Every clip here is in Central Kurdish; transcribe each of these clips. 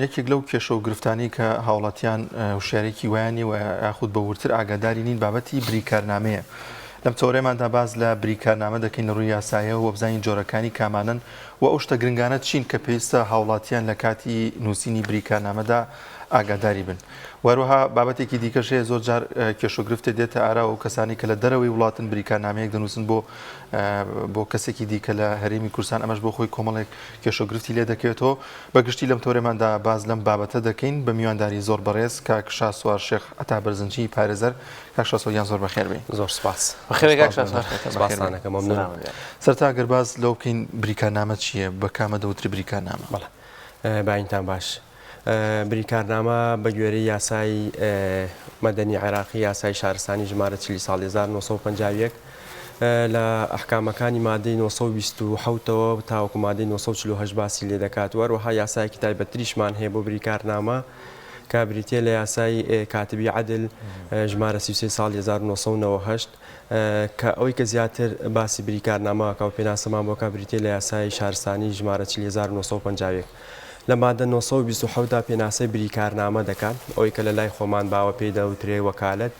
یەکێک لەو کێشە و گرفتانەی کە هاوڵاتیان هوشیارێکی وایان نیە و یاخود بە وردتر ئاگاداری نین بابەتی بریکارنامەیە. لەم تەوەرەماندا باس لە بریکارنامە دەکەین لە ڕووی یاسایەوە و بزانین جۆرەکانی کامانەن و ئەو شتە گرنگانە چین کە پێویستە هاوڵاتیان لە کاتی نووسینی بریکارنامەدا ئاگاداری بن. و هەروەها بابەتێکی دیکەش هەیە زۆر جار کێشە و گرفتێ دێتە ئاراوە و کەسانی کە لە دەرەوەی وڵاتن بریکارنامەیەک دەنووسن بۆ بۆ کەسێکی دیکە لە هەرێمی کوردستان ئەمەش بۆ خۆی کۆمەڵێک کێشە و گرفتی لێ دەکەوێتەوە. بە گشتی لەم تەوەرەماندا باس لەم بابەتە دەکەین بە میوانداری زۆر بەڕێز کاک شاسوار شێخ عەتا بەرزنجی پارێزەر. کاک شاسوار گیان زۆر بەخێر بێی. زۆر سپاس. بەخێر بێی کاک شاسوار. سپاستان ئەکەم مەمنونم. سەرەتا گەر باس لەوە بکەین بریکارنامە چییە؟ بە کامە دەوترێ بریکارنامە؟ بەڵێ بەینتان باش. بریکارنامە بە گوێرەی یاسای مەدەنی عێراقی یاسای شارستانی ژمارە 40 ساڵی 1951 لە ئەحکامەکانی مادەی 927 ەوە تاوەکو مادەی 948 باسی لێ دەکات و هەروەها یاسایەکی تایبەتتریشمان هەیە بۆ بریکارنامە کە بریتییە لە یاسای کاتبی عەدل ژمارە 33 ساڵی 1998 کە ئەوەی کە زیاتر باسی بریکارنامە ئەکا و پێناسەمان بۆ ئەکا بریتییە لە یاسای شارستانی ژمارە 40951. لە مادە 927 دا پێناسەی بریکارنامە دەکات، ئەوەی کە لە لای خۆمان باوە پێی دەوترێ وەکالەت،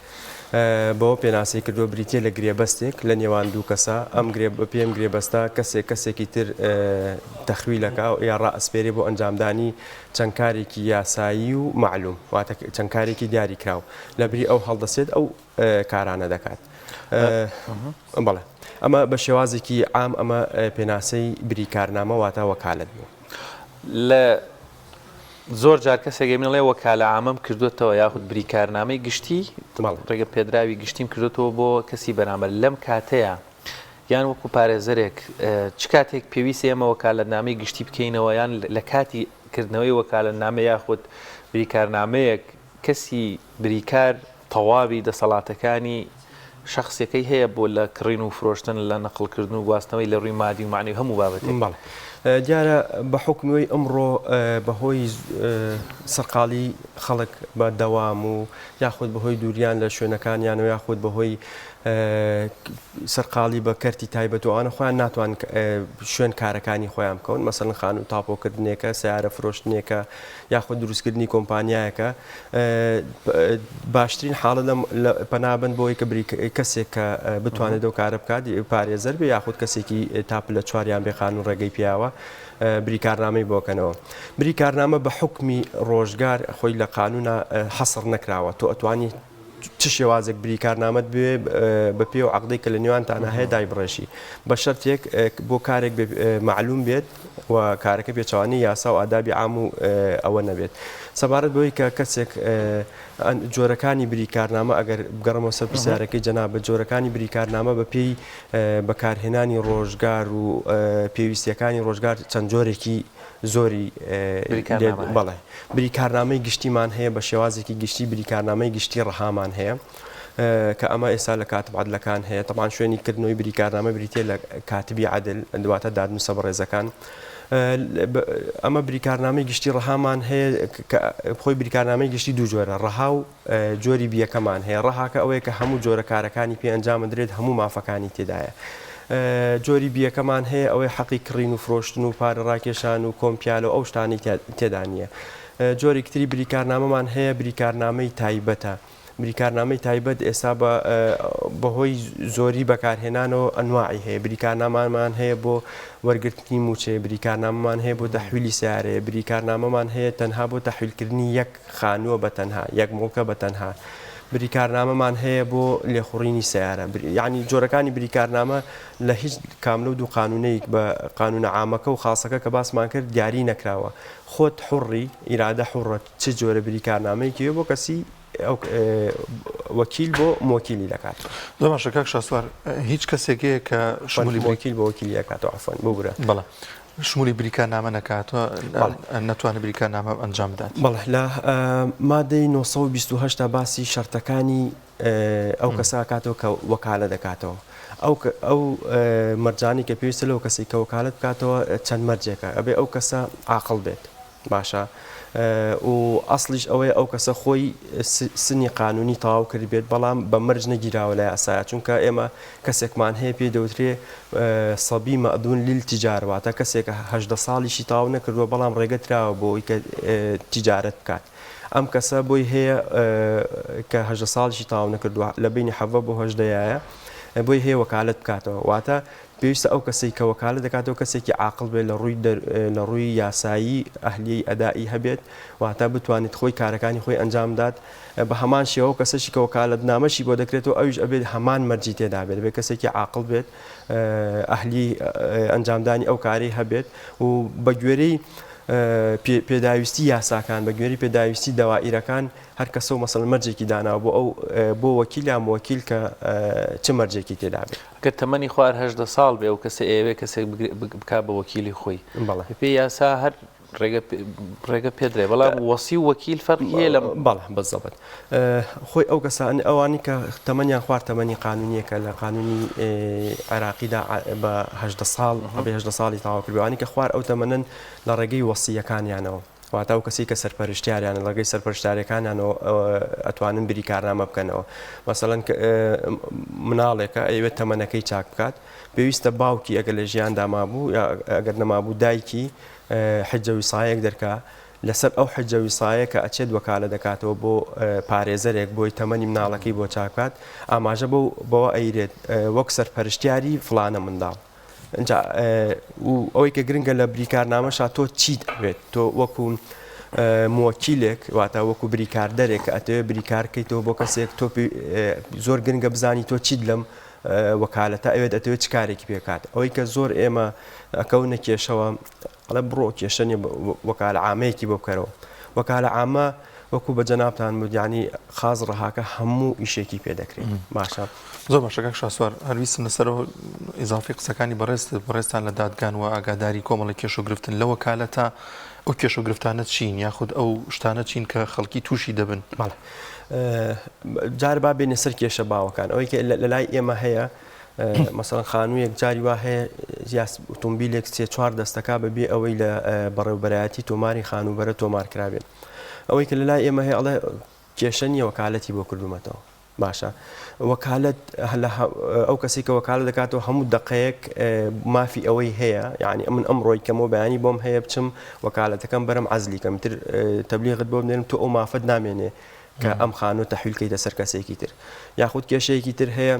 بەوە پێناسەی کردووە بریتییە لە گرێبەستێک لە نێوان دوو کەسا، ئەم گرێ بەپێی ئەم گرێبەستە کەسێک کەسێکی تر تەخویل ئەکا یا ڕائەسپێرێ بۆ ئەنجامدانی چەند کارێکی یاسایی و مەعلوم واتە چەند کارێکی دیاریکراو لەبری ئەو هەڵدەسێت ئەو کارانە دەکات. بەڵێ ئەمە بە شێوازێکی عام ئەمە پێناسەی بریکارنامە واتە وەکالەت بوو. لە زۆر جار کەسێک ئەمن ئەڵێ وەکالە عامەم کردوێتەوە یاخود بریکارنامەی گشتی ڕێگە پێدراوی گشتیم کردوێتەوە بۆ کەسی بەرامبەر لەم کاتەیە یان وەکو پارێزەرێک چ کاتێک پێویستە ئێمە وەکالەتنامەی گشتی بکەینەوە یان لە کاتی کردنەوەی وەکالەتنامە یاخود بریکارنامەیەک کەسی بریکار تەواوی دەسەڵاتەکانی شەخسیەکەی هەیە بۆ لە کڕین و فرۆشتن لە نەقڵ کردن و گواستنەوەی لە ڕووی مادی و مەعنەوی هەموو بابەتێک. بەڵێ دیارە بە حوکمی ئەوەی ئەمڕۆ بە هۆی سەرقاڵی خەڵک بە دەوام و یاخود بە هۆی دووریان لە شوێنەکانیان و یاخود بە هۆی سەرقاڵی بە کەرتی تایبەت و ئەوانە خۆیان ناتوان شوێن کارەکانی خۆیان بکەون مەسەلەن خانوو تاپۆکردنێکە سەیارە فرۆشتنێکە یاخود دروستکردنی کۆمپانیایەکە باشترین حاڵەت لەم پەنا بن بۆی کە کەسێک کە بتوانێت ئەو کارە بکات پارێزەر بێ یاخود کەسێکی تا پلە چواریان بێ قانون ڕێگەی پیاوە بریکارنامەی بۆکەنەوە بریکارنامە بە حکمی ڕۆژگار خۆی لە قانونا حەسڕ نەکراوە تۆ ئەتوانی چ شێوازێک بریکارنامەت بوێ بە پێ و عقدەی کە لە نێوانتانە هەیە دایبڕێژی بە شەرتێک بۆ کارێک مەعلوم بێت و کارەکە پێچەوانەی یاسا و ئادابی عام و ئەوە نەبێت. سەبارەت بەوەی کە کەسێک جۆرەکانی بریکارنامە ئەگەر بگەڕێمەوە سەر پرسیارەکەی جەنابت جۆرەکانی بریکارنامە بە پێی بەکارهێنانی ڕۆژگار و پێویستیەکانی ڕۆژگار چەند جۆرێکی زۆری بەڵێ بریکارنامەی گشتیمان هەیە بە شێوازێکی گشتی بریکارنامەی گشتی ڕەهامان هەیە. کە ئەمە ئێستا لە کاتب عەدلەکان هەیە تەبعەن شوێنی کردنەوەی بریکارنامە بریتیە لە کاتبی عەدل واتە دادنووسە بەڕێزەکان ئەمە بریکارنامەی گشتی ڕەهامان هەیە کە خۆی بریکارنامەی گشتی دوو جۆرە ڕەها و جۆری بیەکەمان هەیە ڕەهاکە ئەوەیە کە هەموو جۆرە کارەکانی پێ ئەنجام دەدرێت هەموو مافەکانی تێدایە جۆری بیەکەمان هەیە ئەوەی حەقی کڕین و فرۆشتن و پارە ڕاکێشان و کۆمپیالە و ئەو شتانەی تێدا نییە جۆرێکی تری بریکارنامەمان هەیە بریکارنامەی تایبەتە بریکارنامەی تایبەت ئێستا بە بەهۆی زۆری بەکارهێنانەوە ئەنواعی هەیە بریکارنامانمان هەیە بۆ وەرگرتنی مووچەیە بریکارنامەمان هەیە بۆ تەحویلی سەیارەیە بریکارنامەمان هەیە تەنها بۆ تەحویلکردنی یەک خانووە بە تەنها یەک موڵکە بە تەنها بریکارنامەمان هەیە بۆ لێخوڕینی سەیارە یعنی جۆرەکانی بریکارنامە لە هیچ کام لەو دوو قانونەی بە قانونە عامەکە و خاصەکە کە باسمان کرد دیاری نەکراوە خۆت حوڕی ئیرادە حوڕە چ جۆرە بریکارنامەیەکی هەیە بۆ کەسی ئەو وەکیل بۆ مۆکیلی دەکات. زۆر باشە کاک شاسوار هیچ کەسێک هەیە کە شمولی وەکیل بۆ وەکیلی دەکاتەوە عەفوەن ببورە. بەڵێ شمولی بریکارنامە نەکاتەوە نەتوانێت بریکارنامە ئەنجام بدات. بەڵێ لە مادەی 928 تا باسی شەرتەکانی ئەو کەسە ئەکاتەوە کە وەکالە دەکاتەوە ئەو ئەو مەرجانی کە پێویستە لەو کەسی کە وەکالەت بکاتەوە چەند مەرجێکە ئەبێ ئەو کەسە عاقڵ بێت باشە. و ئەسڵیش ئەوەیە ئەو کەسە خۆی سنی قانونی تەواو کردبێت بەڵام بە مەرج نەگیراوە لە یاسایە چونکە ئێمە کەسێکمان هەیە پێی دەوترێ صبی مأذون للتجارە واتە کەسێکە 18 ساڵیشی تەواو نەکردووە بەڵام ڕێگە دراوە بۆ ئەوی کە تیجارەت بکات ئەم کەسە بۆی هەیە کە 18 ساڵیشی تەواو نەکردووە لە بینی حەڤە بۆ هەژدەیە بۆی هەیە وەکالەت بکاتەوە واتە پێویستە ئەو کەسەی کە وەکالەت دەکاتەوە کەسێکی عاقڵ بێت لە ڕووی لە ڕووی یاسایی ئەهلیەی ئەدائی هەبێت واتە بتوانێت خۆی کارەکانی خۆی ئەنجام بدات بە هەمان شێوە ئەو کەسەشی کە وەکالەتنامەشی بۆ دەکرێتەوە ئەویش ئەبێت هەمان مەرجی تێدا بێت بێت کەسێکی عاقڵ بێت ئەهلی ئەنجامدانی ئەو کارەی هەبێت و بە گوێرەی پێداویستی یاساکان بە گوێری پێداویستی دەوائیرەکان هەر کەسە و مەسەلەن مەرجێکی داناوە بۆ ئەو بۆ وەکیل یا موەکیل کە چ مەرجێکی تێدا بێت. گەر تەمەنی خوار 18 ساڵ بێ ئەو کەسە ئەیەوێ کەسێک بکا بە وەکیلی خۆی بەڵێ. بەپێی یاسا هەر ڕێگە ڕێگە پێدرێ بەڵام وەسی و وەکیل فەرقی هەیە لەم. بەڵێ بزەبت خۆی ئەو کەسانە ئەوانی کە تەمەنیان خوار تەمەنی قانونیە کە لە قانونی عێراقیدا بە 18 ساڵ ئەبێ 18 ساڵی تەواو کردبێ ئەوانی کە خوار ئەو تەمەنەن لە ڕێگەی وەسییەکانیانەوە واتە ئەو کەسەی کە سەرپەرشتیاریانە لە ڕێگەی سەرپەرشتیارەکانیانەوە ئەتوانن بریکارنامە بکەنەوە مەسەلەن مناڵێکە ئەیەوێت تەمەنەکەی چاک بکات پێویستە باوکی ئەگەر لە ژیاندا مابوو یا ئەگەر نەمابوو دایکی حجە ویسایەک دەرکا لەسەر ئەو حجە ویسایە کە ئەچێت وەکالە دەکاتەوە بۆ پارێزەرێک بۆی تەمەنی مناڵەکەی بۆ چاک بکات ئاماژە بەو بەوە ئەیرێت وەک سەرپەرشتیاری فڵانە منداڵ ئینجا و ئەوەی کە گرنگە لە بریکارنامەشا تۆ چیت ئەوێت تۆ وەکو موەکیلێک واتە وەکو بریکاردەرێک کە ئەتەوێت بریکار کەیتەوە بۆ کەسێک تۆ زۆر گرنگە بزانی تۆ چیت لەم وەکالەتە ئەوێت ئەتەوێت چ کارێکی پێکات ئەوەی کە زۆر ئێمە ئەکەونە کێشەوە ئەڵێ بڕۆ کێشە نیە وەکالە عامەیەکی بۆ بکەرەوە وەکالە عامە وەکو بە جەنابتان وت یانی خاز ڕەهاکە هەموو ئیشێکی پێ دەکرێت باشە. زۆر باشە کاک شاسوار هەر ویستم لەسەرەوە ئیزافەی قسەکانی بەڕێزت بەڕێزتان لە دادگان و ئاگاداری کۆمەڵی کێشە و گرفتن لە وەکالەتە ئەو کێشە و گرفتانە چین یاخود ئەو شتانە چین کە خەڵکی تووشی دەبن؟ بەڵێ جار با بێینە سەر کێشە باوەکان ئەوەی کە لە لای ئێمە هەیە مەسەڵەن خانوویەک جاری وا هەیە یا ئۆتۆمبیلێک سێ چوار دەستەکا بەبێ ئەوەی لە بەڕێوبەرایەتی تۆماری خانووبەرە تۆمار کرابێت ئەوەی کە لە لای ئێمە هەیە ئەڵێ کێشە نییە وەکالەتی بۆ کردومەتەوە باشە وەکالەت ئەو کەسی کە وەکالە دەکاتەوە هەموو دقەیەک مافی ئەوەی هەیە یعنی من ئەمڕۆی کەمەوە بەیانی بۆم هەیە بچم وەکالەتەکەم بەرم عەزلی کەم تر تەبلیغت بۆ بنێرم تۆ ئەو مافەت نامێنێ کە ئەم خانووە تەحویل کەیتە سەر کەسێکی تر یاخود کێشەیەکی تر هەیە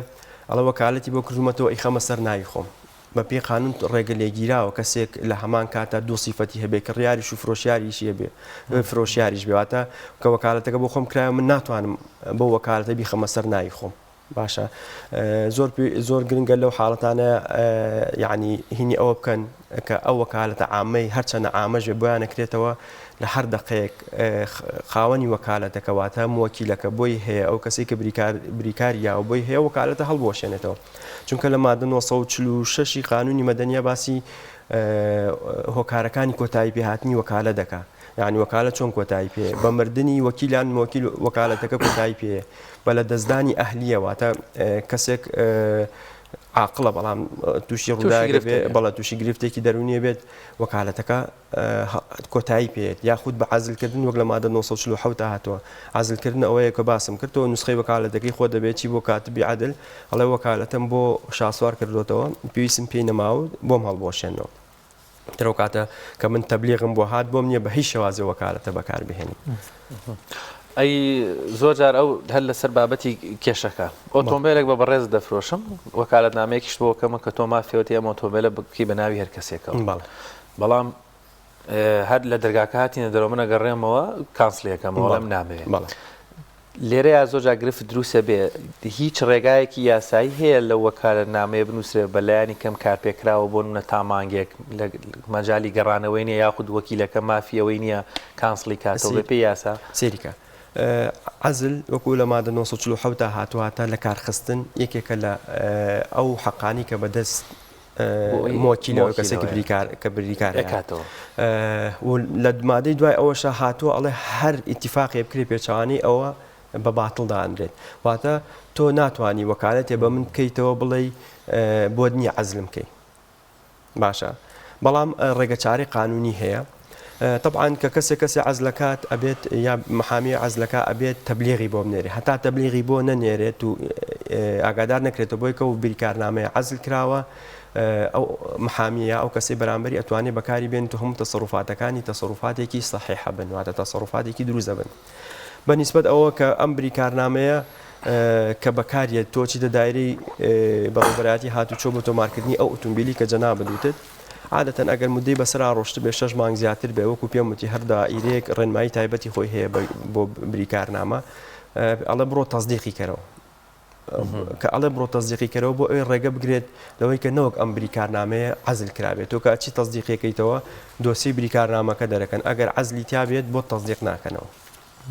ئەڵێ وەکالەتی بۆ کردومەتەوە ئیخەمە سەر ناوی خۆم بە پێی قانون ڕێگە لێگیراوە کەسێک لە هەمان کاتا دوو سیفەتی هەبێ کڕیاریش و فرۆشیاریشی هەبێ فرۆشیاریش بێ واتە کە وەکالەتەکە بۆ خۆم کرایە من ناتوانم بۆ وەکالەتە بیخەمە سەر ناوی خۆم باشە زۆر زۆر گرنگە لەو حاڵەتانە یعنی هینی ئەوە بکەن کە ئەو وەکالەتە عامەی هەرچەنە عامەش بێ بۆیان نەکرێتەوە لە هەر دەقەیەک خاوەنی وەکالەتەکە واتە موەکیلەکە بۆی هەیە ئەو کەسێک کە بریکار بریکاری یاوە بۆی هەیە وەکالەتە هەڵبوەشێنێتەوە چونکە لە مادە 946 ی قانونی مەدەنیە باسی هۆکارەکانی کۆتایی پێهاتنی وەکالە دەکا یعنی وەکالە چۆن کۆتایی پێ بە مردنی وەکیلان موەکیل وەکالەتەکە کۆتایی پێ بە لە دەستدانی ئەهلیە واتە کەسێک عاقڵە بەڵام تووشی ڕووداوێک بێ بەڵێ تووشی گرفتێکی دەروونیە بێت وەکالەتەکە کۆتایی پێێت یاخود بە عزلکردن وەک لە مادە 947 هاتووە عزلکردن ئەوەیە کە باسم کرد تۆ نسخەی وەکالەتەکەی خۆ دەبێت چی بۆ کاتبی عدل ئەڵێ وەکالەتەم بۆ شاسوار کردوتەوە پێویستم پێی نەماوە بۆم هەڵبۆشێنەوە تر ئەو کاتە کە من تەبلیغم بۆ هات بۆم نییە بە هیچ شێوازێ وەکالەتە بەکار بهێنم. ئەی زۆر جار ئەو هەر لەسەر بابەتی کێشەکە ئۆتۆمبیلێک بە بەڕێز دەفرۆشم وەکالەت نامەیەکیشت بۆ کەمە کە تۆ مافیەوەتی ئەم ئۆتۆمبیلە بکەی بە ناوی هەر کەسێکەوە بەڵام هەر لە دەرگاکە هاتینە دەرەوە من ئەگەڕێمەوە cancel ی ئەکەمەوە ئەڵێم نامەوێ لێرەیا زۆر جار گرفت دروست ئەبێ، هیچ ڕێگایەکی یاسایی هەیە لەو وەکالەتنامەیە بنووسرێ بە لایەنی کەم کارپێکراوە بۆ نمونە تا مانگێک لە مەجالی گەڕانەوەی نیە یاخود وەکیلەکە مافی ئەوەی نیە cancel ی کاتەوە بە پێی یاسا؟ سەیری کە عەزل وەکو لە مادە 947 دا هاتووە هاتە لە کارخستن یەکێکە لە ئەو حەقانی کە بەدەست موەکیلەوە کەسێکی بریکار کە بریکار ئەکاتەوە و لە مادەی دوای ئەوەشە هاتووە ئەڵێ هەر ئیتیفاقێ بکرێ پێچەوانەی ئەوە بە باتڵ دانرێت واتە تۆ ناتوانانی وەکالەتێ بە من بکەیتەوە بڵێ بۆت نییە عەزلم بکەی باشە بەڵام ڕێگەچارەی قانونی هەیە. تەبعەن کە کەسێک کەسێ عەزلەکات ئەبێت یا محامی عەزلەکا ئەبێت تەبلیغی بۆ بنێرێ هەتا تەبلیغی بۆ نەنێرێت و ئاگادار نەکرێتەوە بۆی کە و بیرکارنامەیە عەزل کراوە ئەو محامیە یا ئەو کەسەی بەرامبەری ئەتوانێت بەکاری بێنێت و هەموو تەسەروفاتەکانی تەسەروفاتێکی سەحیحە بن واتە تەسەروفاتێکی دروست بن بە نیسبەت ئەوە کە ئەم بریکارنامەیە کە بەکاریێت تۆ چیتە دایرەی بەڕێوەبەرایەتی هاتوچۆ بۆ تۆمارکردنی ئەو ئۆتۆمبیلی کە جەنابت وتت عادەتەن ئەگەر مودەی بەسەرا ڕۆشتبێ شەش مانگ زیاتر بێ وەکو پێم وتی هەر دائیرەیەک ڕێنمایی تایبەتی خۆی هەیە بۆ بریکارنامە ئەڵێ بڕۆ تەزدیقی کەرەوە کە ئەڵێ بڕۆ تەزدیقی کەرەوە بۆ ئەوەی ڕێگە بگرێت لەوەی کە نەوەک ئەم بریکارنامەیە عەزل کرابێت تۆ کە ئەچی تەزدیقیەکەیتەوە دۆسیەی بریکارنامەکە دەرەکەن ئەگەر عەزلی تیا بێت بۆت تەزدیق ناکەنەوە.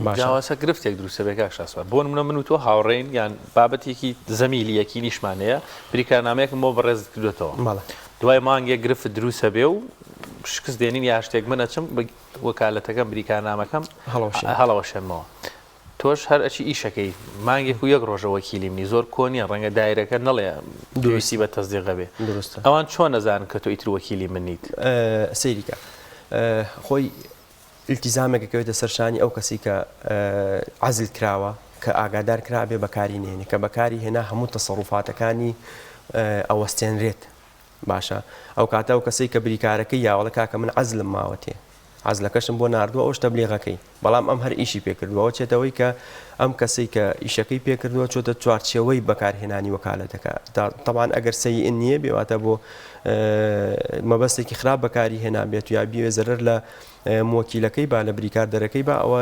باشە. جا ئێستا گرفتێک دروست ئەبێ کاک شاسوار بۆ نمونە من و تۆ هاوڕێین یان بابەتێکی زەمیلی یەکینیشمان هەیە بریکارنامەیەکم بۆ بەڕێزت کردوێتەوە بەڵێ. دوای مانگێک گرفت دروست ئەبێ و شکست دێنین یا شتێک من ئەچم بە وەکالەتەکەم بریکارنامەکەم هەڵەوەشێنم. هەڵەوەشێنمەوە تۆش هەر ئەچی ئیشەکەی مانگێک و یەک ڕۆژە وەکیلی منی زۆر کۆ نییە ڕەنگە دایرەکە نەڵێ پێویستی بە تەزدیقە بێ دروستە. ئەوان چۆن ئەزانن کە تۆ ئیتر وەکیلی من نیت؟ سەیری کە خۆی ئیلتیزامێک ئەکەوێتە سەر شانی ئەو کەسەی کە عەزل کراوە کە ئاگادار کرا ئەبێ بەکاری نەهێنێ کە بەکاری هێنا هەموو تەسەڕوفاتەکانی ئەوەستێنرێت باشە ئەو کاتە ئەو کەسەی کە بریکارەکەی یاوەڵە کاکە من عەزلم ماوەتێ عەزلەکەشم بۆ ناردووە ئەوش تەبلیغەکەی بەڵام ئەم هەر ئیشی پێکردووە ئەوە چێتەوەی کە ئەم کەسەی کە ئیشەکەی پێکردووە چۆتە چوارچێوەی بەکارهێنانی وەکالەتەکە تەبان ئەگەر سەیئ نییە بێواتە بۆ مەبەستێکی خراپ بەکاری هێنا بێت یا بیوێ زەرەر لە موەکیلەکەی با لە بریکار دەرەکەی با ئەوە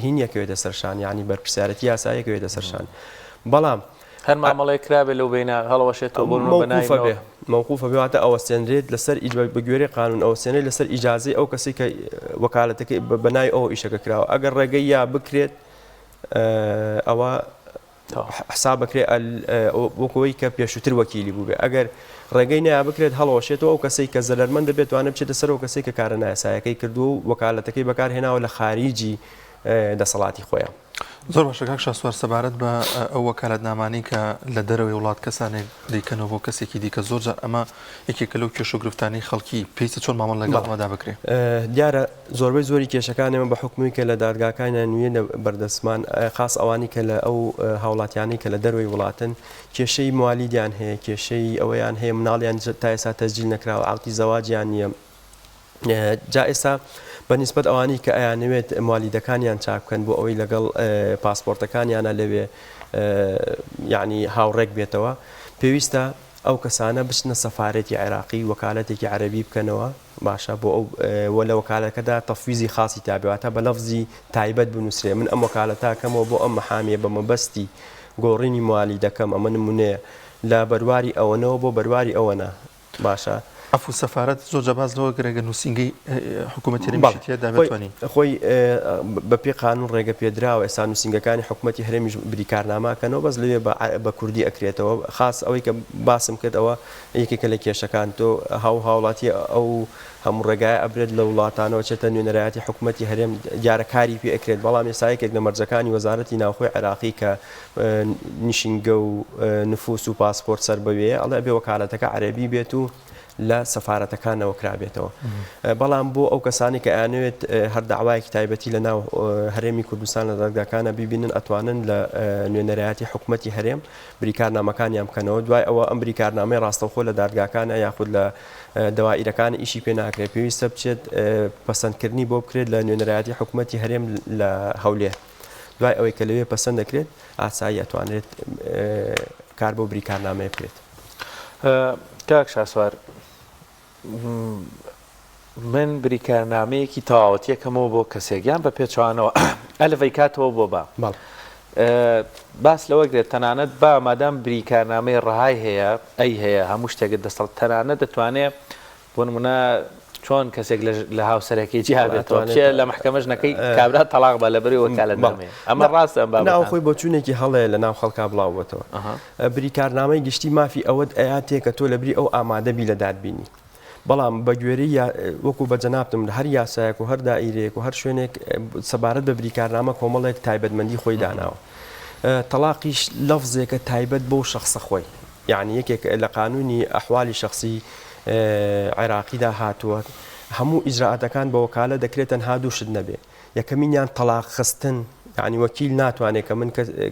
هین یەکەوێتە سەرشان یعنی بەرپرسیارەتی یاسایەکەوێتە سەرشان بەڵام هەر مامەڵەیەک کرابێ لەو بەینە هەڵەوەشێتەوە بۆ نموونە بە ناوی مەوقوفە بێ مەوقوفە بێ واتە ئەوەستێنرێت لەسەر بە گوێرەی قانون ئەوەستێنرێت لەسەر ئیجازەی ئەو کەسەی کە وەکالەتەکەی بە ناوی ئەوە ئیشەکە کراوە ئەگەر ڕێگەی یا بکرێت ئەوە حساب بکرێت وەکەوەی کە پێشووتر وەکیلی بووبێ ئەگەر ڕێگەی نیا بکرێت هەڵەوەشێتەوە ئەو کەسەی کە زەرەرمەند دەبێت توانێت بچێتە سەر ئەو کەسەی کە کارە نایاسایەکەی کردووە و وەکالەتەکەی بەکارهێناوە لە خاریجی دەسەڵاتی خۆیان. زۆر باشە کاک شاسوار سەبارەت بە ئەو وەکالەتنامانەی کە لە دەرەوەی وڵات کەسانێک دەیکەنەوە بۆ کەسێکی دیکە زۆر جار ئەمە یەکێکە لەو کێشە و گرفتانەی خەڵکی پێویستە چۆن مامەڵە لەگەڵ ئەمەدا بکرێ؟ دیارە زۆربەی زۆری کێشەکان ئێمە بە حوکمی کە لە دادگاکانیان نوێ لە بەردەستمان خاس ئەوانی کە لە ئەو هاوڵاتیانەی کە لە دەرەوەی وڵاتن کێشەی موالیدیان هەیە کێشەی ئەوەیان هەیە مناڵیان تا ئێستا تەسجیل نەکراوە عەقدی زەواجیان نییە جا ئێستا بە نیسبەت ئەوانەی کە ئەیانەوێت موالیدەکانیان چاک بکەن بۆ ئەوەی لەگەڵ پاسپۆرتەکانیانە لەوێ یعنی هاوڕێک بێتەوە پێویستە ئەو کەسانە بچنە سەفارەتی عێراقی وەکالەتێکی عەرەبی بکەنەوە باشە بۆ ئەو وە لە وەکالەکەدا تەفویزی خاصی تابێ واتە بە لەفزی تایبەت بنووسرێ من ئەم وەکالەتە کەمەوە بۆ ئەم محامیە بە مەبەستی گۆڕینی موالیدەکەم ئەمە نمونەیە لە بەرواری ئەوەنەوە بۆ بەرواری ئەوەنە باشە. عەفو سەفارەت زۆر جا باس لەوە کرا گەر نوسینگەی حکومەتی هەرێمیشی تێدا بێت توانی. خۆی بە پێی قانون ڕێگە پێدراوە ئێستا نوسینگەکانی حکومەتی هەرێمیش بریکارنامە ئەکەنەوە بەس لەوێ بە کوردی ئەکرێتەوە خاس ئەوەی کە باسم کرد ئەوە یەکێکە لە کێشەکان تۆ هاو هاوڵاتی ئەو هەموو ڕێگایە ئەبرێت لە وڵاتانەوە چێتە نوێنەرایەتی حکومەتی هەرێم دیارە کاری پێ ئەکرێت بەڵام ئێستا یەکێک لە مەرجەکانی وەزارەتی ناوخۆی عێراقی کە نیشینگە و نفوس و پاسپۆرت سەر بەوێیە ئەڵێ ئەبێ وەکالەتەکە عەرەبی بێت و لە سەفارەتەکانەوە کرابێتەوە بەڵام بۆ ئەو کەسانی کە ئەیانەوێت هەر داوایەکی تایبەتی لە ناو هەرێمی کوردستان لە دادگاکانە ببینن ئەتوانن لە نوێنەرایەتی حکوومەتی هەرێم بریکارنامەکانیان بکەنەوە دوای ئەوە ئەم بریکارنامەی ڕاستەوخۆ لە دادگاکانە یاخود لە دەوائیرەکان ئیشی پێ ناکرێت پێویستە بچێت پەسەندکردنی بۆ بکرێت لە نوێنەرایەتی حکوومەتی هەرێم لە هەولێر. دوای ئەوەی کە لەوێ پەسەند دەکرێت ئاسایی ئەتوانرێت کار بۆ بریکارنامەیە بکرێت. کاک شاسوار من بریکارنامەیەکی تەواوەتیەکەمەوە بۆ کەسێک یان بە پێچوانەوە ئەلف ئەیکاتەوە بۆ با باس لەوە گرێت تەنانەت با مادام بریکارنامەی ڕەهای هەیە ئەی هەیە هەموو شتێکت دەستەڵ تەنانەت دەتوانێت بۆ نمونە چۆن کەسێک لە هاوسەرەکەی جیا بێتەوە بچێ لە مەحکەمە ژنەکەی کابرا تەڵاق بە لەبەری وەکالەت نامەیە ئەمە ڕاستە ئەم بابەتە؟ نا خۆی بۆچوونێکی هەڵەیە لە ناو خەڵکا بڵاو بۆتەوە بریکارنامەی گشتی مافی ئەوەت ئەیاتێ کە تۆ لەبری ئەو ئامادە بی لە دادبینی بەڵام بە گوێرەی وەکو بە جەنابتم لە هەر یاسایەک و هەر دائیرەیەک و هەر شوێنێک سەبارەت بە بریکارنامە کۆمەڵێک تایبەتمەندی خۆی داناوە تەڵاقیش لەفزێکە تایبەت بەو شەخسە خۆی یەعنی یەکێک لە قانوونی ئەحوالی شەخسی عێراقیدا هاتووە. هەموو ئیجرائاتەکان بە وەکالە دەکرێت تەنها دوو شت نەبێ یەکەمینیان تەڵاق خستن یانی وەکیل ناتوانێت کە من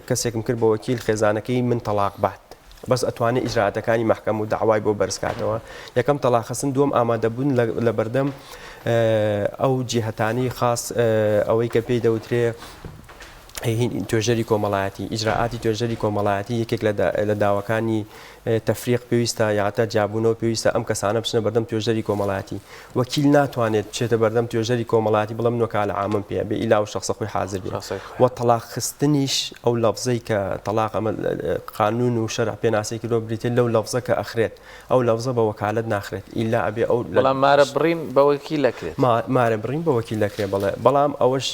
کەسێکم کرد بە وەکیل خێزانەکەی من تەڵاق بات بەس ئەتوانێت ئیجرائاتەکانی مەحکەم و داوای بۆ بەرز کاتەوە یەکەم تەڵاق خستن دووەم ئامادەبوون لە بەردەم ئەو جیهەتانی خاص ئەوەی کە پێی دەوترێ توێژەری کۆمەڵایەتی ئیجرائاتی توێژەری کۆمەڵایەتی یەکێک لە داواکانی تەفریق پێویستە یاتا جیابوونەوە پێویستە ئەم کەسانە بچنە بەردەم توێژەری کۆمەڵایەتی. وەکیل ناتوانێت بچێتە بەردەم توێژەری کۆمەڵایەتی بڵێ من وەکالە عامەم پێیە بێ ئیلا ئەو شەخسە خۆی حازر بێ. وە تەڵاق خستنیش ئەو لەفزەی کە تەڵاق ئەمە قانون و شەرع پێناسەی کردووە بریتیە لەو لەفزە کە ئەخرێت ئەو لەفزە بە وەکالەت ناخرێت ئیلا ئەبێ ئەو بەڵام مارە بڕین بە وەکیل ئەکرێت. مارە بڕین بە وەکیل ئەکرێت بەڵێ بەڵام ئەوەش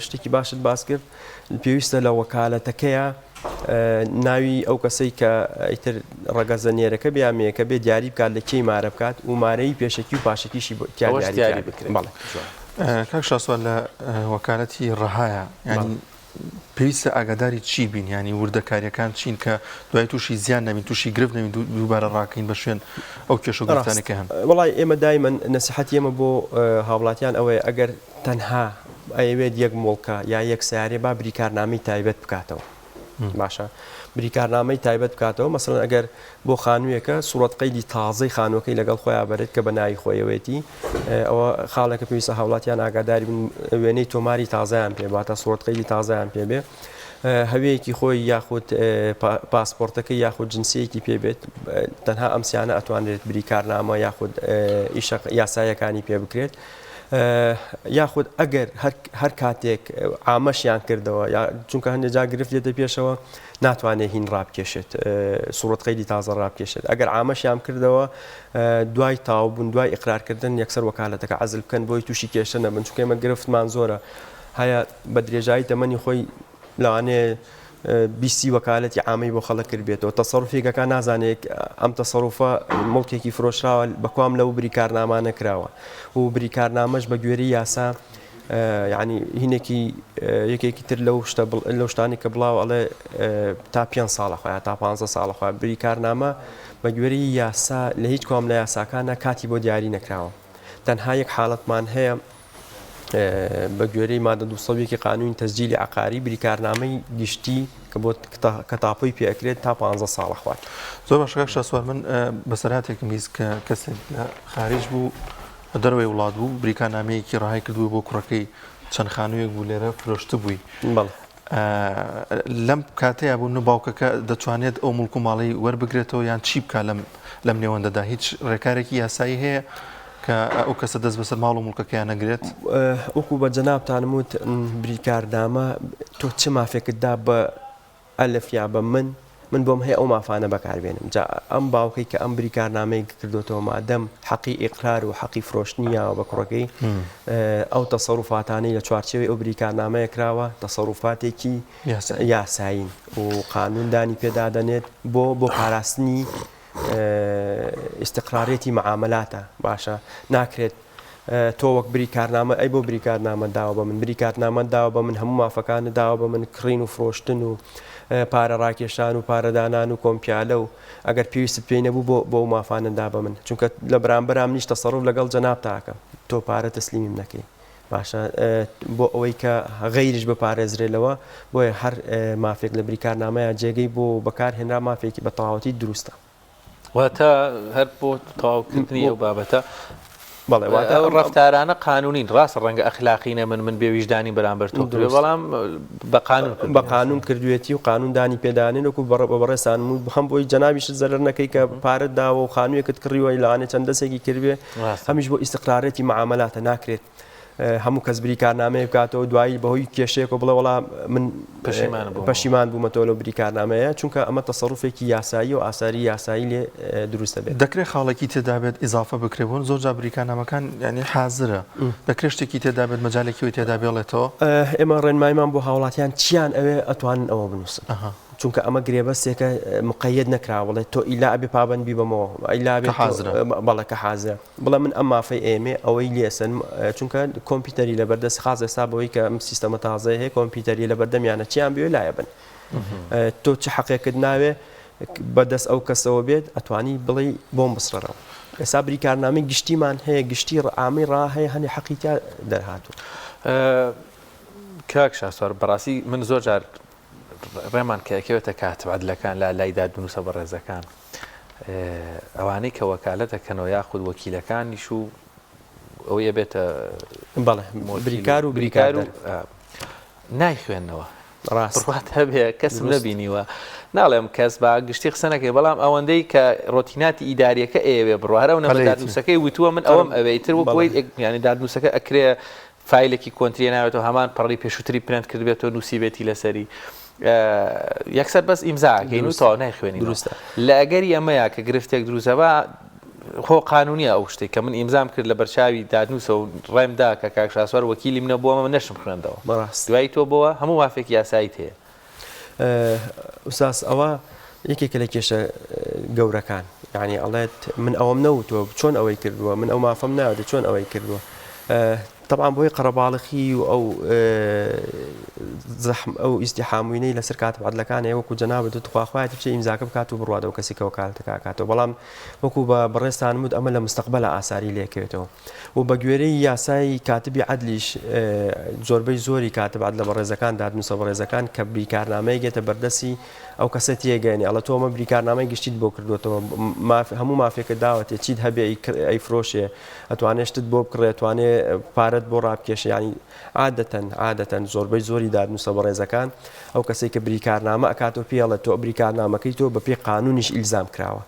شتێکی باشت باس کرد پێویستە لە وەکالەتەکەیا ناوی ئەو کەسەی کە ئیتر ڕەگەزە نێرەکە بێ یا مێیەکە بێ دیاری بکات لە کێی مارە بکات و مارەی پێشەکی و پاشەکیشی بۆ تیا ئەوەش دیاری دیاری کرابێت. بکرێت. بەڵێ. کاک شاسوار لە وەکالەتی ڕەهایە یانی پێویستە ئاگاداری چی بین یانی وردەکاریەکان چین کە دوای تووشی زیان نەبین تووشی گرفت نەبین دووبارە ڕاکەین بە شوێن ئەو کێشە و ڕاست گرفتانەی کە هەن. وەڵای ئێمە دایمەن نەسیحەتی ئێمە بۆ هاوڵاتیان ئەوەیە ئەگەر تەنها ئەیەوێت یەک موڵکە یا یەک سەیارەیە با بریکارنامەی تایبەت بکاتەوە باشە بریکارنامەی تایبەت بکاتەوە مەسەلەن ئەگەر بۆ خانوویەکە سوڕەت قەیدی تازەی خانووەکەی لەگەڵ خۆیان بەرێت کە بە ناوی خۆیەوەیەتی ئەوە خاڵێکە پێویستە هاوڵاتیان ئاگاداری بن وێنەی تۆماری تازەیان پێ باتە سوڕەت قەیدی تازەیان پێ بێ هەوەیەکی خۆی یاخود پاسپۆرتەکەی یاخود جنسیەکی پێ بێت تەنها ئەم سیانە ئەتوانرێت بریکارنامە یاخود ئیشە یاسایەکانی پێ بکرێت یاخود ئەگەر هەر کاتێک عامەشیان کردەوە یا چونکە هەندێک جار گرفت دێتە پێشەوە ناتوانێت هین ڕابکێشێت سوڕەت قەیدی تازە ڕابکێشێت ئەگەر عامەشیان کردەوە دوای تاوبوون دوای ئیقرارکردن یەکسەر وەکالەتەکە عەزل بکەن بۆی تووشی کێشە نەبن چونکە ئێمە گرفتمان زۆرە هەیە بە درێژایی تەمەنی خۆی لەوانەیە بیستی وەکالەتی عامەی بۆ خەڵک کردبێتەوە تەسەروفێک ئەکا نازانێت ئەم تەسەروفە موڵکێکی فرۆشراوە بە کوام لەو بریکارنامانە کراوە و بریکارنامەش بە گوێرەی یاسا یعنی هینێکی یەکێکی تر لەو شتە لەو شتانی کە بڵاو ئەڵێ تا پێ ساڵە خۆیان تا 15 ساڵە خۆیان بریکارنامە بە گوێرەی یاسا لە هیچ کوام لە یاساکانە کاتی بۆ دیاری نەکراوە تەنها یەک حاڵەتمان هەیە بە گوێرەی مادە 201 قانونی تەسجیلی عقاری بریکارنامەی گشتی کە بۆ کە تاپۆی پێ ئەکرێت تا 15 ساڵە خوات. زۆر باشە کاک شاسوار من بەسەرهاتێکم بیست کە کەسێک لە خارج بوو لە دەرەوەی وڵات بوو بریکارنامەیەکی ڕەهای کردبوو بۆ کوڕەکەی چەند خانوویەک بوو لێرە فرۆشتبووی بەڵێ. لەم کاتەیا بوون باوکەکە دەتوانێت ئەو موڵک و ماڵەی وەربگرێتەوە یان چی بکا لەم لەم نێوەندەدا هیچ ڕێکارێکی یاسایی هەیە کە ئەو کەسە دەست بەسەر ماڵ و موڵکەکەیان نەگرێت؟ وەکو بە جەنابتانم وت بریکارنامە تۆ چ مافێکت دا بە ئەلف یا بە من من بۆم هەیە ئەو مافانە بەکاربێنم جا ئەم باوکەی کە ئەم بریکارنامەی کردوتەوە مادەم حەقی ئیقرار و حەقی فرۆشتنی یاوە بە کوڕەکەی ئەو تەسەروفاتانەی لە چوارچێوەی ئەو بریکارنامەیە کراوە تەسەروفاتێکی یاسایین و قانون دانی پێدا دەنێت بۆ بۆ پاراستنی ئیستقرارێتی معاملاتە باشە ناکرێت تۆ وەک بریکارنامە ئەی بۆ بریکارنامەت داوە بە من بریکارنامەت داوە بە من هەموو مافەکانت داوە بە من کڕین و فرۆشتن و پارە ڕاکێشان و پارەدانان و کۆمپیالە و ئەگەر پێویستت پێی نەبوو بۆ بۆ مافانت دا بە من چونکە لە بەرامبەرا منیش تەسەڕوف لەگەڵ جەنابتا ئەکەم تۆ پارە تەسلیمیم نەکەی باشە بۆ ئەوەی کە غەیریش بپارێزرێ لەوە بۆیە هەر مافێک لە بریکارنامەیە جێگەی بۆ بەکارهێنرا مافێکی بە تەواوەتی دروستە. واتە هەر بۆ تەواوکردنی ئەو بابەتە بەڵێ واتە ئەو ڕەفتارانە قانونین ڕاستە ڕەنگە ئەخلاقی نەبن من بێ ویژدانی بەرامبەر تۆ کردووە بەڵام بە قانون بە قانون کردوێتی و قانون دانی پێدانێن وەکو بە بەڕێزتان و هەم بۆی جەنابیشت زەرەر نەکەی کە پارەت داوە و خانوویەکت کڕیوە لەوانەیە چەند دەستێکی کردبێ هەمیش بۆ ئیستقرارێتی معاملاتە ناکرێت هەموو کەس بریکارنامەیە بکاتەوە دوایی بەهۆی کێشەیەکەوە بڵێ وەڵا من پەشیمان بوومەتەوە لەو بریکارنامەیە چونکە ئەمە تەسەروفێکی یاسایی و ئاساری یاسایی لێ دروست دەبێت. دەکرێت خاڵێکی تێدابێت ئیزافە بکرێت بۆن زۆر جار بریکارنامەکان یانی حازرە دەکرێت شتێکی تێدابێت مەجالێکی وی تێدا بێڵێتەوە؟ ئێمە ڕێنماییمان بۆ هاوڵاتیان چیان ئەوێ ئەتوانن ئەوە بنووسن چونکە ئەمە گرێبەستێکە مقەیەد نەکراوە بڵێ تۆ ئیلا ئەبێ پابەند بی بەمەوە ئیلا کە حازرە بەڵێ کە حازرە. بڵێ من ئەم مافەی ئێمێ ئەوەی لێ ئەسەنم چونکە کۆمپیوتەری لەبەردەست خاز ئێستا بەوەی کە ئەم سیستەمە تازەیە هەیە کۆمپیوتەری لەبەردەمیانە چیان بوێ لایە بن تۆ چ حەقێکت ناوێ بەدەست ئەو کەسەوە بێت ئەتوانی بڵێ بۆم بسڕەرەوە. ئێستا بریکارنامەی گشتیمان هەیە گشتی عامەی ڕا هەیە هەنێ حەقی تیا دەرهاتوو. کاک شاسوار بەڕاستی من زۆر جار ڕێمان کە ئەکەوێتە کاتب عەدلەکان لا لای دادنووسە بەڕێزەکان ئەوانەی کە وەکالەت ئەکەنەوە یاخود وەکیلەکانیش و ئەوەی ئەبێتە بەڵێ بریکار و بریکار و نایخوێنەوە ڕاست بڕوات هەبێ کەسم نەبینیوە ناڵێم کەس بە گشتی قسە نەکەی بەڵام ئەوەندەی کە ڕۆتیناتی ئیداریەکە ئەیەوێ بڕوا هەر ئەو نەمە دادنووسەکەی وتووە من ئەوەم ئەوێ ئیتر وەک ئەوەی یانی دادنووسەکە ئەکرێ فایلێکی کۆنتری ناوێتەوە هەمان پەڕی پێشووتری پرێنت کردبێتەوە نووسیبێتی لەسەری یەکسەر بەس ئیمزاکەین و تەواو نایخوێنین دروستە لە ئەگەری ئەمەیە کە گرفتێک دروستە بە خۆ قانونیە ئەو شتێک کە من ئیمزام کرد لە بەرچاوی دادنووسە و ڕێم دا کە کاک شاسوار وەکیلی منە بۆ ئەمە نەشم خوێندەوە بەڕاست دوایی تۆ بۆوە هەموو مافێکی یاساییت هەیە. ئوستاز ئەوە یەکێکە لە کێشە گەورەکان یعنی ئەڵێت من ئەوەم نەوتووە چۆن ئەوەی کردووە من ئەو مافەم ناوێت چۆن ئەوەی کردووە طبعا بۆی قەرەباڵخی و ئەو زەحم ئەو ئیزدیحاموینەی لەسەر کاتب عەدلەکان هەیە وەکو جەنابت وت خواخوایەتی بچێ ئیمزاکە بکات و بڕوات ئەو کەسی کە وەکالەتەکە ئەکاتەوە بەڵام وەکو بە بەڕێزتانم وت ئەمە لە مستەقبەلا ئاساری لێکەوێتەوە و بە گوێرەی یاسای کاتبی عەدلیش زۆربەی زۆری کاتب عەدلە بەڕێزەکان دادنووسە بەڕێزەکان کە بریکارنامەیەک یەتە بەردەستی ئەو کەسە تێگەیەنێ ئەڵێ تۆ ئەمە بریکارنامەی گشتیت بۆ کردووەتەوە هەموو مافێکت داوەتێ چیت هەبێ ئەیفرۆشێ ئەتوانێ شتت بۆ بکڕێ ئەتوانێ پارەت بۆ ڕابکێشێ یانی عادەتەن عادەتەن زۆربەی زۆری دادنووسە بەڕێزەکان ئەو کەسەی کە بریکارنامە ئەکاتەوە پێی ئەڵێ تۆ بریکارنامەکەی تۆ بەپێی قانونیش ئیلزام کراوە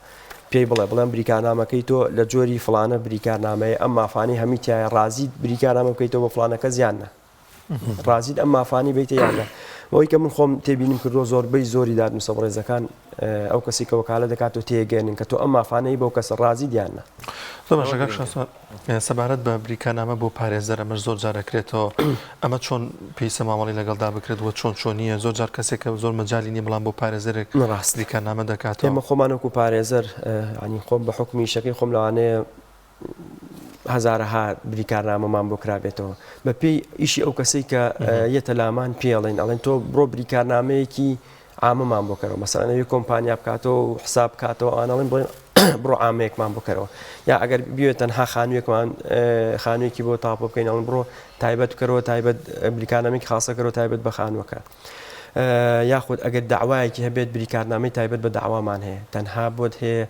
پێی بڵێ بڵێم بریکارنامەکەی تۆ لە جۆری فڵانە بریکارنامەیە ئەم مافانەی هەمی تایە ڕازیت بریکارنامە بکەیتەوە بۆ فڵانە کەس یان نا ڕازیت ئەم مافانی بیتە یان نا ئەوەی کە من خۆم تێبینیم کردووە زۆربەی زۆری دادنووسە بەڕێزەکان ئەو کەسی کە وەکالە دەکات و تێگەێنن کە تۆ ئەم مافانەی بەو کەسە ڕازی دیان نا. زۆر باشە کاک شاسوار سەبارەت بە بریکارنامە بۆ پارێزەر ئەمەش زۆر جار ئەکرێتەوە ئەمە چۆن پێویستە مامەڵەی لەگەڵدا بکرێت و چۆن چۆنیە زۆر جار کەسێک کە زۆر مەجالی نییە بەڵام بۆ پارێزەرێک ڕاست بریکارنامە دەکاتەوە. ئێمە خۆمان وەکو پارێزەر یانی خۆم بە حوکمی ئیشەکەی خۆم لەوانەیە هەزارەها بریکارنامەمان بۆ کرابێتەوە بە پێی ئیشی ئەو کەسەی کە یەتە لامان پێڵین ئەڵێن تۆ بڕۆ بریکارنامەیەکی عامەمان بۆ کەرەوە مەسەلەن ئەوی کۆمپانیا بکاتەوە و حساب بکاتەوە ئەوان ئەڵێن بڵێن بڕۆ عامەیەکمان بۆ کەرەوە یا ئەگەر بیێت تەنها خانوویەکمان خانوویەکی بۆ تاپۆ بکەین ئەڵێن بڕۆ تایبەت بکەرەوە تایبەت بریکارنامەیەکی خاصەکەرەوە تایبەت بە خانووەکە یاخود ئەگەر داوایەکی هەبێت بریکارنامەی تایبەت بە داوامان هەیە تەنها بۆت هەیە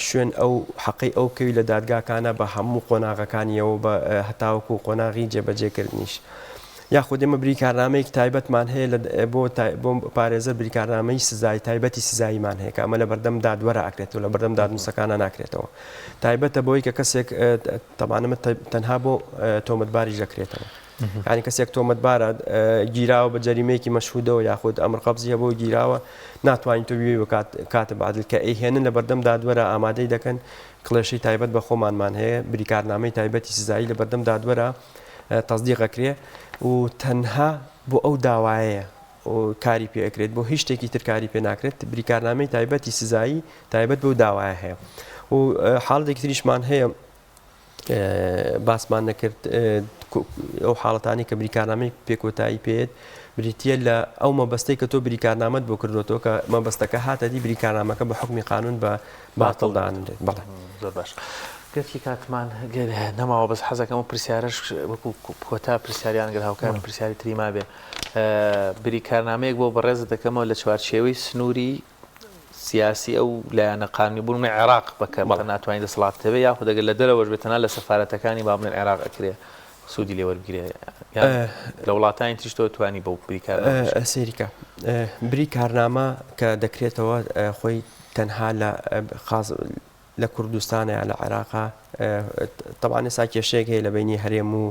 شوێن ئەو حەقەی ئەو بکەوی لە دادگاکانە بە هەموو قۆناغەکانیەوە بە هەتاوەکو قۆناغی جێبەجێکردنیش. یاخود ئێمە بریکارنامەیەکی تایبەتمان هەیە لە بۆ بۆ پارێزەر بریکارنامەی سزای تایبەتی سزاییمان هەیە کە ئەمە لە بەردەم دادوەرە ئەکرێتەوە لە بەردەم دادنووسەکانە ناکرێتەوە تایبەتە بۆی کە کەسێک تەبعەن ئەمە تەنها بۆ تۆمەتباریش دەکرێتەوە یعنی کەسێک تۆمەتبارە گیراوە بە جەریمەیەکی مەشهودەوە یاخود ئەمر قەبزی هەبوو گیراوە ناتوانین تۆ بیبەی بە کاتب عەدل کە ئەیهێنن لە بەردەم دادوەرە ئامادەی دەکەن کڵێشەی تایبەت بە خۆمانمان هەیە بریکارنامەی تایبەتی سزایی لە بەردەم دادوەرە تەسدیق ئەکرێ و تەنها بۆ ئەو داوایەیە کاری پێ ئەکرێت بۆ هیچ شتێکی تر کاری پێ ناکرێت بریکارنامەی تایبەتی سزایی تایبەت بەو داوایە هەیە و حاڵەتێکی تریشمان هەیە باسمان نەکرد ئەو حاڵەتانی کە بریکارنامەی پێکۆتایی پێێت بریتە لە ئەو مەبەستەی کە تۆ بریکارنامەت بۆ کردوەوە کە مەبەستەکە هاتە دی بریکارنامەکە بە حکمی قانون بە باتڵ دانرێت بەڵێ. زۆر باش گەرچی کاتمان گەر نەماوە بەس حەزەکەم ئەو پرسیارەش وەکو کۆتا پرسیاریان گەر هاوکارم پرسیاری تری مابێ بریکارنامەیەک بۆ بەڕێزت دەکەمەوە لە چوارچێوەی سنووری سیاسی ئەو لایەنە قانونی بوون من عێراق بەکە بەڵێ ناتوانین دەسەڵات هەبێ یاخود ئەگەر لە دەرەوەش بێت تەنها لە سەفارەتەکانی با بڵێن عێراق ئەکرێ سوودی لێ وەربگیرێ یان لە وڵاتانی تریش تۆ توانی بەو بریکارنامەش سەیریکە بریکارنامە کە دەکرێتەوە خۆی تەنها لە خاص لە کوردستانە یا لە عێراقا تەبعەن ئێستا کێشەیەک هەیە لە بینی هەرێم و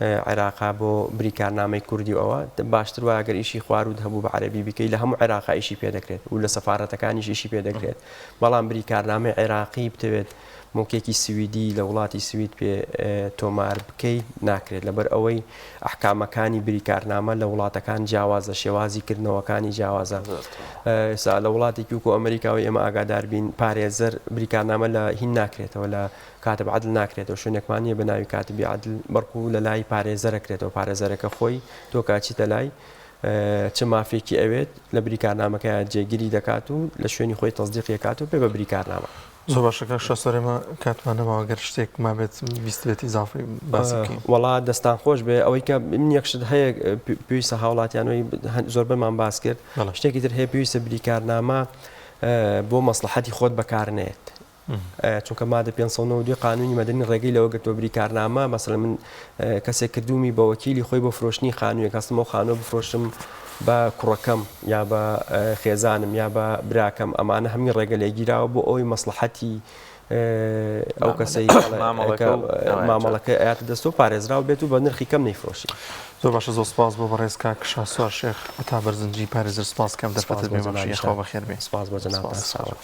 عێراقا بۆ بریکارنامەی کوردی و ئەوە باشتر وایە گەر ئیشی خواروت هەبوو بە عەرەبی بیکەی لە هەموو عێراقا ئیشی پێ دەکرێت و لە سەفارەتەکانیش ئیشی پێ دەکرێت بەڵام بریکارنامەی عێراقی بتەوێت موڵکێکی سویدی لە وڵاتی سوید پێ تۆمار بکەی ناکرێت لەبەر ئەوەی ئەحکامەکانی بریکارنامە لە وڵاتەکان جیاوازە شێوازی کردنەوەکانی جیاوازە ئێستا لە وڵاتێکی وەکو ئەمریکاوە ئێمە ئاگادار بین پارێزەر بریکارنامە لە هین ناکرێتەوە لە کاتب عەدل ناکرێتەوە شوێنێکمان نییە بە ناوی کاتبی عەدل بەڵکو لە لای پارێزەرە کرێتەوە پارێزەرەکە خۆی تۆ کە ئەچیتە لای. چ مافێکی ئەوێت لە بریکارنامەکەیا جێگیری دەکات و لە شوێنی خۆی تەسدیقی ئەکات و پێ بە بریکارنامە. زۆر باشە کاک شاسوار ئێمە کاتمان نەماوە گەر شتێک مابێت ویستبێت ئیزافەی باسی بکەین. وەڵا دەستان خۆش بێ ئەوەی کە من یەک شت هەیە پێویستە هاوڵاتیانەوەی زۆربەمان باس کرد شتێکی تر هەیە پێویستە بریکارنامە بۆ مەسڵەحەتی خۆت بەکار نێت چونکە مادە 592 قانونی مەدەنی ڕێگەی لەوە گرتووە بریکارنامە مەسەلەن من کەسێک کردومی بە وەکیلی خۆی بۆ فرۆشتنی خانوویەک هەستم ئەو خانووە بفرۆشم بە کوڕەکەم یا بە خێزانم یا بە براکەم ئەمانە هەمی ڕێگە لێگیراوە بۆ ئەوی مەسڵەحەتی ئەو کەسەی مامەڵەکە ئەیاتە دەست و پارێزراو بێت و بە نرخی کەم نەیفرۆشی. زۆر باشە زۆر سپاس بۆ بەڕێز کاک شاسوار شێخ عەتا بەرزنجی پارێزەر سپاس کەم دەرفەتت پێ بەخشی یاخوا بەخێر بێی. سپاس بۆ جەنابتان.